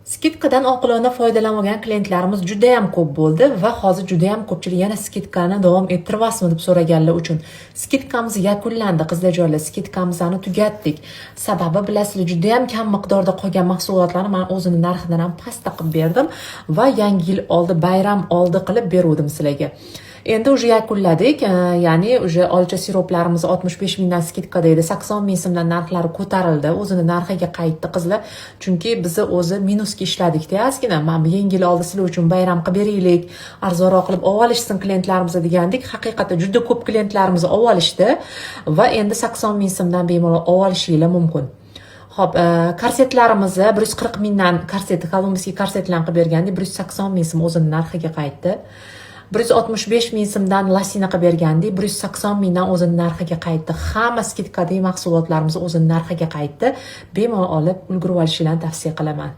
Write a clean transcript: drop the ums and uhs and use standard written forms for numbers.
Скидка dan oqilona foydalanmagan klientlarimiz judayam ko'p bo'ldi va hozir judayam ko'pchilik yana скидка ni davom ettiryapsizmi deb so'raganlar uchun скидка miz yakunlandi, qizlarjonlar, скидка mizni tugatdik. Sababi, bilasizlar, judayam kam miqdorda qolgan mahsulotlarni man o'zini narxidan ham pastda qilib berdim va Yangi yil oldi, bayram oldi qilib beruvdim sizlarga. Endi уже yakunladik, ya'ni уже olcha siroplarimiz 65 mingdan скидка da edi, 80 ming so'mdan narxlari ko'tarildi, o'zini narxiga qaytdi, qizlar. Chunki bizni o'zi minusga ishladikda ozgina. Mana bu Yangi yil oldi sizlar uchun bayram qilib beraylik, arzonroq qilib olib olishsin klientlarimiz degandik. Haqiqatda juda ko'p klientlarimiz olib olishdi va endi 80 ming so'mdan bemalol olib olishinglar mumkin. Ho'p, korsetlarimizni 140 mingdan, korset, колумбийский korsetlarni qilib bergandik, 180 ming so'm, o'zini narxiga qaytdi. 165 ming so'mdan лосина qilib bergandik, 180 mingdan o'zini narxiga qaytdi. Hamma скидка dagi mahsulotlarimiz o'zini narxiga qaytdi, bemalol olib ulgurib olishinglarni tavsiya qilaman.